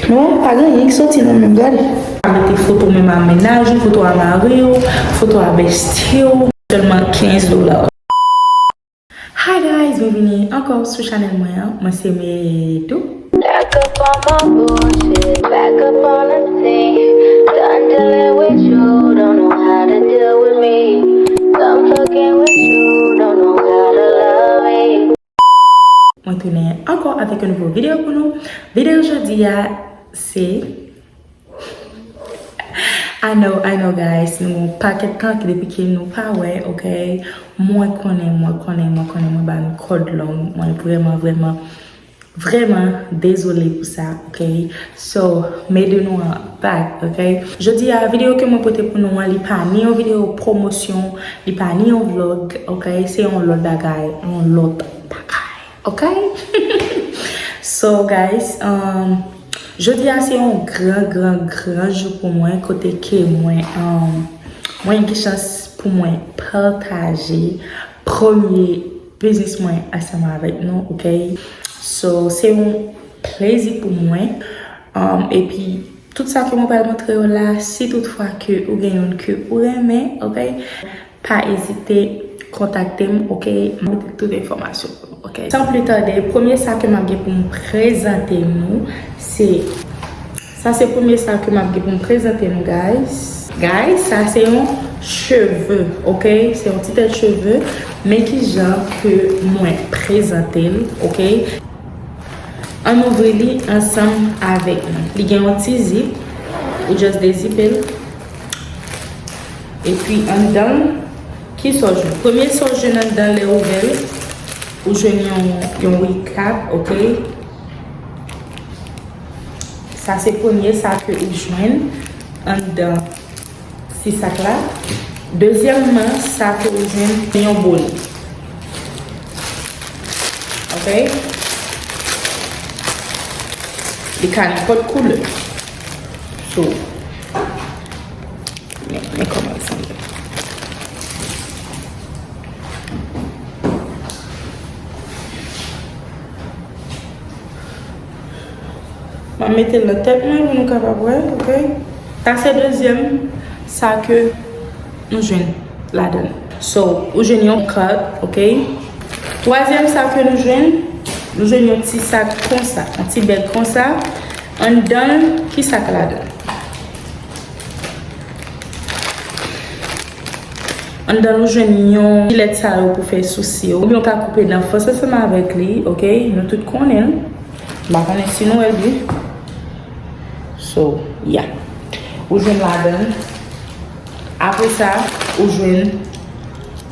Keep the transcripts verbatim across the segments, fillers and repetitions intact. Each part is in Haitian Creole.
Non, pa gen anyen ki soti non menm, gade. Mete foto menm a mennaj ou, foto a mari w, foto a besti w, sèlman kenz dola. Hi guys, byenvini ankò sou chanèl mwen an. Mwen se Medou. Back up on my bullshit, back up on the scene. Done dealing with you, don't know how to deal with me. Done fucking with you, don't know how to love me. Mwen tounen ankò avèk yon nouvo videyo pou nou. Videyo jodi a se I know, I know guys, nou gon pakèt tan ki depi ke nou pa wè, ok? Mwen konnen, mwen konnen, mwen konnen, mwen ba nou kòd long, mwen vrèman, vrèman, vrèman dezole pou sa, ok? So, Medou nou an back, ok? Jodi a, videyo ke mwen pote pou nou an, li pa ni yon videyo pwomosyon, li pa ni yon vlog, ok? Se yon lòt bagay, yon lòt bagay. Ok? So, guys, um, jodi a se yon gran, gran, gran jou pou mwen, kote ke mwen, um, mwen gen chans pou mwen pataje premye biznis mwen ansanm avèk nou, ok? So, se yon plezi pou mwen. Um, epi, tout sa ke mwen pral montre yo la, si toutfwa ke ou gen youn ke ou renmen, ok? Pa ezite kontakte m, ok? M ap mete tout enfòmasyon pou nou, ok? San pli tande, premye sa ke m ap gen pou m prezante nou, se, sa se premye sa ke m ap gen pou m prezante nou, guys. Guys, sa se yon cheve, ok? Se yon ti tèt cheve, men kijan ke mwen prezante l, ok? Ann ouvri li ansanm avèk mwen. Li gen yon ti zip, ou just dezipe l. Epi anndan l, kisa w jwenn? Premye sa w jwenn anndan lè w ouvè l, ou jwenn yon, yon recap, ok? Sa se premye sa ke ou jwenn anndan ti sak la. Dezyèmman, sa ke ou jwenn, se yon bone. Ok? Li ka nenpòt koulè. So, men, men kòman l sanble. M ap mete l nan tèt mwen pou nou kapab wè, ok? Sa se dezyèm sa ke nou jwenn ladan l. So, ou jwenn yon cup, ok? Twazyèm sa ke nou jwenn, nou jwenn yon ti sak konsa, yon ti bèg konsa. Anndan l, ki sa k ladan l? Anndan l ou jwenn yon jilèt sa yo pou fè sousi yo. Oubyen w ka koupe nan fòs ansanm avèk li, ok? Nou tout konnen l. M pa konnen si nou wè l byen. So, yeah. Ou jwenn ladan l. Apre sa, ou jwenn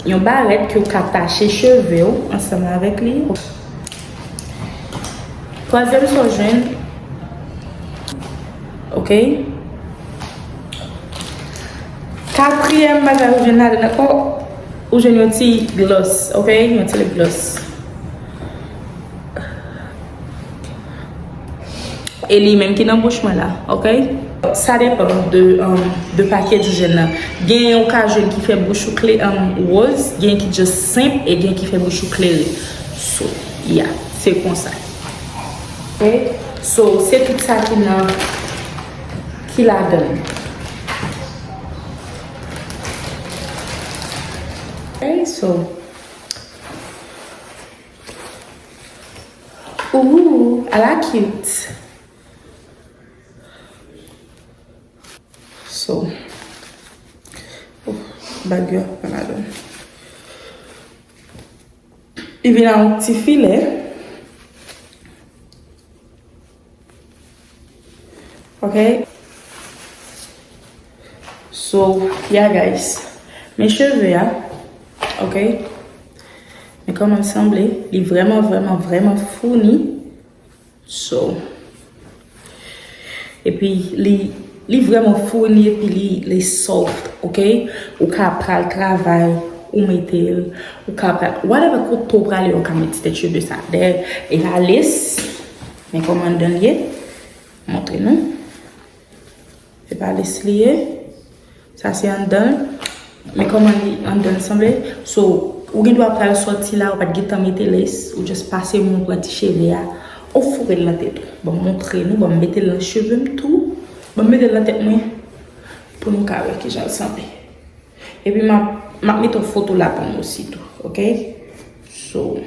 yon barèt ke w ka tache cheve w ansanm avèk li. Twazyèm sa w jwenn. Ok. Katriyèm bagay ou jwenn ladan ankò, ou jwenn yon ti gloss, ok? Yon ti lip gloss. E li menm ki nan bouch mwen la, ok? Sa depann de, um, de package ou jwenn nan. Gen ou ka jwenn ki fè bouch ou kle, um, woz, gen ki just senp, e gen ki fè bouch ou klere. So, yeah, se konsa. Ok? So, se tout sa ki nan, ki ladan l. Ok, so. Ooh, a la cute. So, oh, bag yo ap pran ladan. Li vin ak yon ti filè. Ok. So, yeah, guys. Men cheve a. Ok. Men kòman l sanble. Li vrèman, vrèman, vrèman founi. So, epi li, li vrèman founi epi li, li soft, ok? Ou ka pral travay, ou mete l, ou ka pral, whatever kote w prale, ou ka met ti tèt cheve sa. Dèyè, e pa lace, men kòman anndan l ye, montre nou. Se pa lace li ye. Sa se anndan l. Men kòman li anndan l sanble. So, ou gen dwa pral sòti la, ou pa t gentan mete lace, ou just pase men w pran ti cheve a. Ou foure l nan tèt ou. Ban m montre nou, ban m mete l nan cheve m tou. Ban m mete l nan tèt mwen pou nou ka wè kijan l sanble. Epi m ap, m ap mete yon foto la pou nou osi tou, ok? So,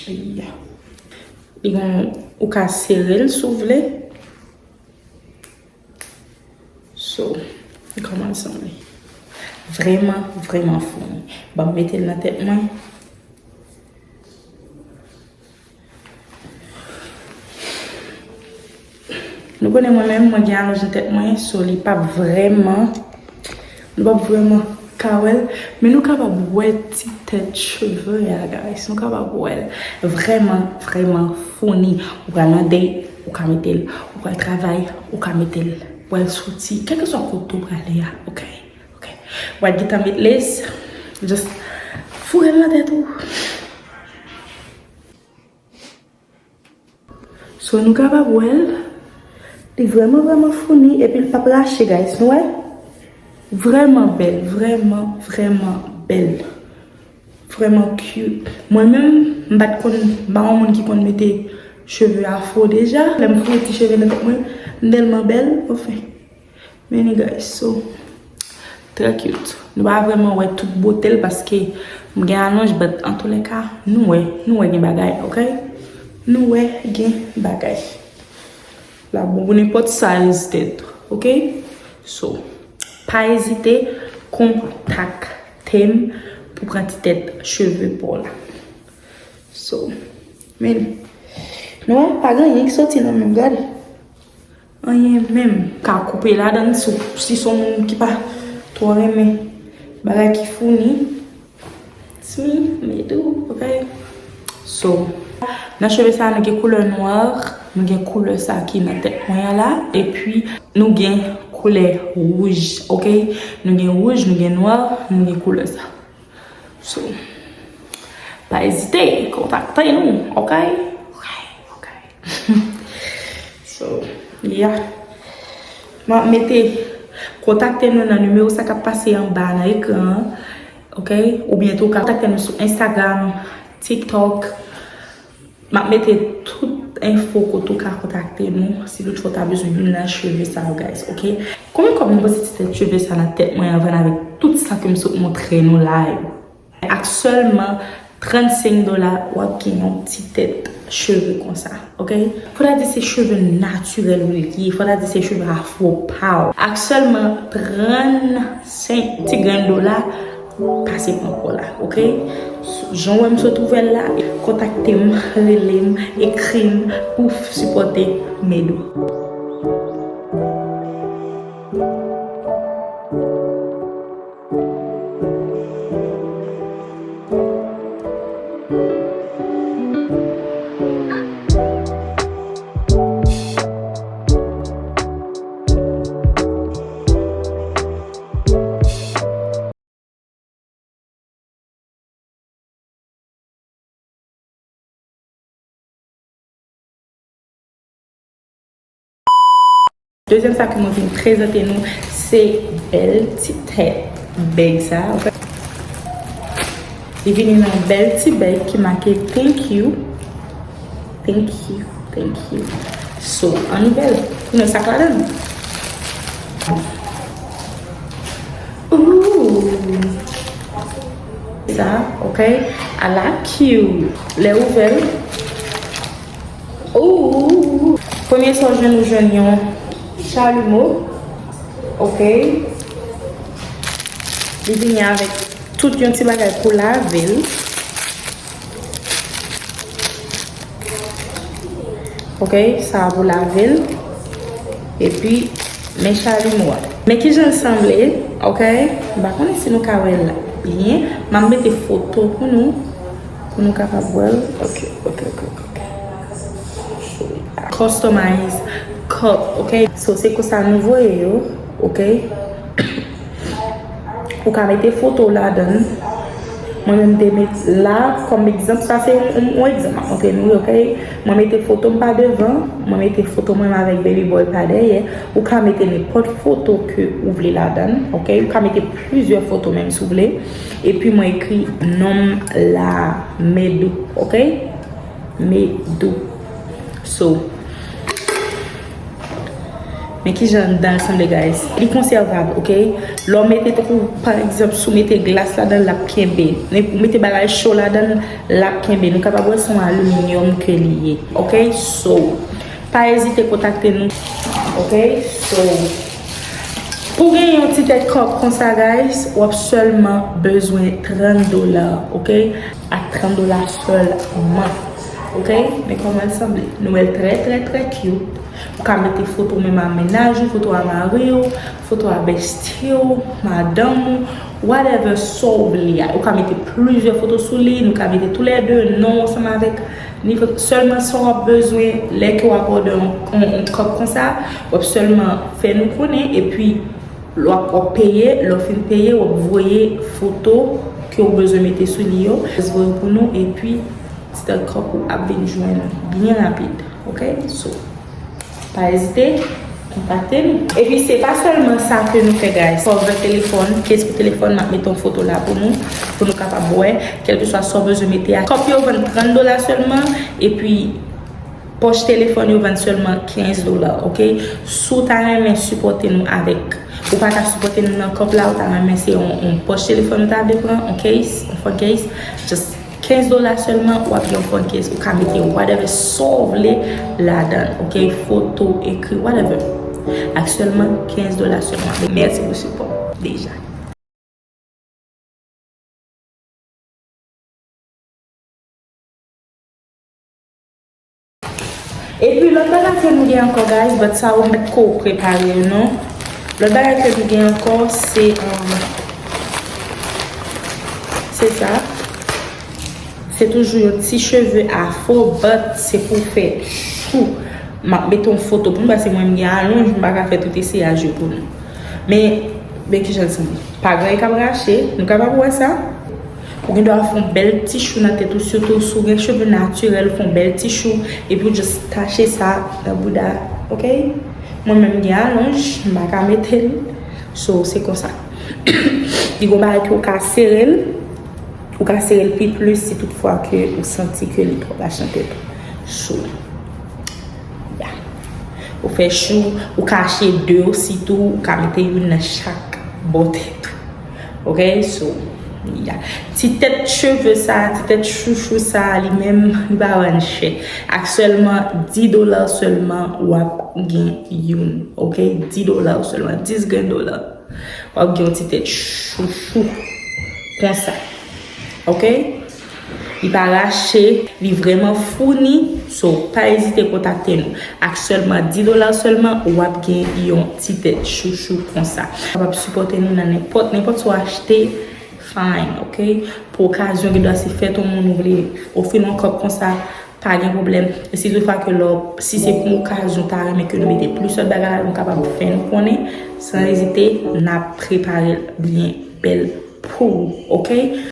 yeah. Li gon, ou ka sere l si w vle. So, kòman l sanble? Vrèman, vrèman founi. Ban m mete l nan tèt mwen. Nou konnen mwen menm, mwen gen alonj nan tèt mwen, so li p ap vrèman, nou p ap vrèman ka wè l, men nou kapab wè ti tèt cheve a, guys. Nou kapab wè l vrèman, vrèman founi. Ou pral nan date, ou ka mete l. Ou pral travay, ou ka mete l. Ou pral soti, kèlkeswa kote ou prale a, ok? Ok. Ou pral gentan met lace, just foure l nan tèt ou. So, nou kapab wè l. Li vrèman, vrèman founi. Epi l p ap rache, guys. Nou wè? Vrèman bèl. Vrèman, vrèman bèl. Vrèman cute. Mwen menm, m pa t konn, m pa yon moun ki konn mete cheve afro deja. Lè m foure ti cheve nan tèt mwen, m tèlman bèl. Anfen. Men anyway, so, trè cute. Nou pa vrèman wè tout bote l paske m gen alonj, but antoulèka, nou wè, nou wè gen bagay, ok? Nou wè gen bagay. La bon pou nenpòt size tèt, ok? So, pa ezite kontakte m pou pran ti tèt cheve pa w la. So, men, nou wè, pa gen anyen ki soti nan men m, gade. Anyen menm. Ka koupe ladann si, si s on moun ki pa twò renmen bagay ki founi. It's me, me too, ok? So, nan cheve sa, nou gen koulè nwa, nou gen koulè sa ki nan tèt mwen an la, epi nou gen koulè wouj, ok? Nou gen wouj, nou gen nwa, nou gen koulè sa. So, pa ezite, kontakte nou, ok? Ok, ok. So, yeah. M ap mete, kontakte nou nan nimewo sa k ap pase anba nan ekran an, ok? Oubyen tou, w ka kontakte nou sou Instagram, TikTok. M ap mete tout enfo kote w ka kontakte nou si toutfwa w ta bezwen youn nan cheve sa yo, guys, ok? Konbyen kòb nou panse ti tèt cheve sa nan tèt mwen an vann avèk tout sa ke m sot montre nou la yo? Ak sèlman trannsenk dola, w ap gen yon ti tèt cheve konsa, ok? Fò ta di se cheve natirèl ou li ye, fò ta di se cheve afro pa w. Ak sèlman trannsenk ti grenn dola, pase pran pa w la, ok? Jan w wè m sot ouvè l la, kontakte m, rele m, ekri m pou w sipòte Medou. Dezyèm sa ke mwen vin prezante nou, se bèl ti tèt bèg sa, ok? Li vini nan bèl ti bèg ki make thank you. Thank you, thank you. So, ann ouvè l. Pou nou sa k ladan l. Ooh. Sa, ok? Ala cute. Lè ouvè l. Ooh. Premye sa w jwenn, ou jwenn yon chalumeau. Ok. Li vini avèk tout yon ti bagay pou lave l. Ok, sa a pou lave l. Epi, men chalumeau a. Men kijan l sanble, ok? M pa konnen si nou ka wè l byen. M ap mete foto pou nou, pou nou kapab wè l. Ok, ok, ok, ok, ok. Customize cup, ok? So, se konsa nou voye yo, ok? Ou ka mete foto w ladan l. Mwen menm te met la kòm egzanp. Sa se yon, yon, yon egzanp m ap montre nou, ok? Mwen mete foto m pa devan, mwen mete foto mwen avèk baby boy pa dèyè. Ou ka mete nenpòt foto ke ou vle ladan l, ok? Ou ka mete plizyè foto menm si w vle. Epi mwen ekri non m la, Medou, ok? Medou. So, men kijan dan l sanble, guys. Li konsèvab, ok? Lè w mete, tankou, pa egzanp, si w mete glas ladan l, l ap kenbe. Men ou mete bagay cho ladan l, l ap kenbe. Nou kapab wè se yon aliminyòm ke li ye, ok? So, pa ezite kontakte nou, ok? So, pou gen yon ti tèt kòb konsa, guys, w ap sèlman bezwen trant dola, ok? Ak trant dola sèlman, ok? Men kòman l sanble? Nou wè l trè, trè, trè cute. Ou ka mete foto menm a mennaj ou, foto a mari w, foto a besti w, madanm ou, whatever sa w vle a. Ou ka mete plizyè foto sou li, nou ka mete toulède, non w ansanm avèk li. Sèlman sa w ap bezwen, lè ke w ap òdè yon, yon, yon kòb konsa, w ap sèlman fè nou konnen, epi lè w ap, w ap peye, lè w fin peye, w ap voye foto ke w bezwen mete sou li yo. Jis voye pou nou, epi ti tèt kòb ou ap vin jwenn byen rapid, ok? So, pa ezite, kontakte nou. Epi se pa sèlman sa ke nou fè, guys. Cover telefòn, case pou telefòn, m ap mete yon foto la pou nou, pou nou kapab wè, kèlkeswa sa w bezwen mete a. Kòb yo vann trant dola sèlman, epi pòch telefòn yo vann sèlman kenz dola, ok? Si w ta renmen sipòte nou avèk, ou pa ta sipòte nou nan kòb la, ou ta renmen se yon, yon pòch telefòn ou ta vle pran, yon case, yon phone case, just kenz dola sèlman, w ap gen yon phone case. Ou ka mete whatever sa w vle ladan l, ok? Foto, ekri, whatever. Ak sèlman kenz dola sèlman. Mèsi pou sipò deja. Epi lòt bagay ke nou gen ankò, guys, but sa ou mèt ko prepare yo, non? Lòt bagay ke nou gen ankò, se, um, se sa. Se toujou yon ti cheve afro, but se pou fè chou. M ap mete yon foto pou nou, paske mwen m gen alonj, m pa ka fè tout eseyaj yo pou nou. Men, men kijan l sanble. Pa gen anyen k ap rache, nou kapab wè sa. Ou gen dwa fè yon bèl ti chou nan tèt ou, sitou si w gen cheve natirèl, fè yon bèl ti chou, epi w just tache sa nan bouda, ok? Mwen menm m gen alonj, m pa ka mete l. So, se konsa. Li gon bagay ke w ka sere l, ou ka sere l pi plis si tout fwa ke ou santi ke li twò lach nan tèt ou. So, ya. Ou fè chou, ou kache de osi tou, ou ka mete youn nan chak bò tèt ou. Ok, so, ya. Ti tèt cheve sa, ti tèt chouchou sa, li menm, li pa vann chè. Ak sèlman dis dola sèlman, w ap gen youn. Ok, dis dola sèlman, dis grenn dola. W ap gen yon ti tèt chouchou konsa. Ok? Li pa rache, li vrèman founi. So, pa ezite kontakte nou. Ak sèlman dis dola sèlman, w ap gen yon ti tèt chouchou konsa. Ou kapab sipòte nou nan nenpòt, nenpòt sa w achte, fine, ok? Pou okazyon, gen dwa se fèt yon moun ou vle ofri l yon kòb konsa, pa gen pwoblèm. E si toutfwa ke lè w, si se pou yon okazyon, w ta renmen ke nou mete plis lòt bagay la, nou kapab fè nou konnen. San ezite, n ap prepare l byen bèl pou ou, ok?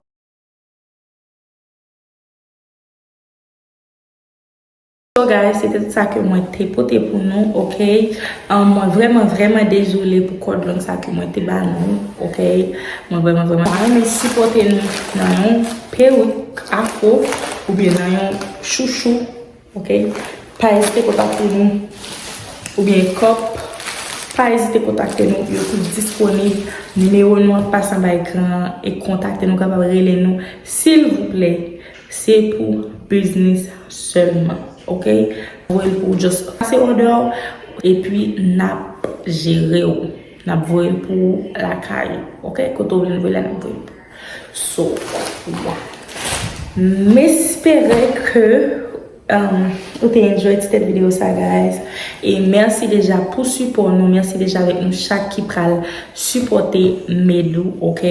So guys, se te sa ke mwen te pote pou nou, ok? Um, mwen vrèman, vrèman dezole pou kòd long sa ke mwen te ba nou, ok? Mwen vrèman, vrèman pa renmen sipòte nou nan yon perik afro oubyen nan yon chouchou, ok? Pa ezite kontakte nou oubyen kòb, pa ezite kontakte nou, yo tout disponib. Nimewo nou ap pase anba ekran an e kontakte nou, kapab rele nou, silvouplè. Se pou biznis sèlman, ok? Voye l pou ou, just pase òdè w, epi n ap jere w. N ap voye l pou ou lakay ou, ok? Kote w vin voye la, n ap voye l pou ou. So, yeah. M espere ke, um, ou te enjoy ti tèt videyo sa, guys. E mèsi deja pou sipò nou. Mèsi deja avèk nou chak ki pral sipòte Medou, ok?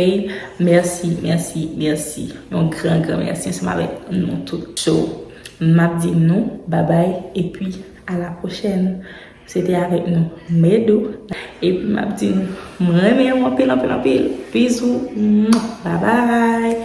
Mèsi, mèsi, mèsi. Yon gran, gran mèsi ansanm avèk nou tout. So, m ap di nou babay epi a la pwochèn. Se te avèk nou Medou. Epi m ap di nou, m renmen w anpil, anpil, anpil. Bizou. Babay.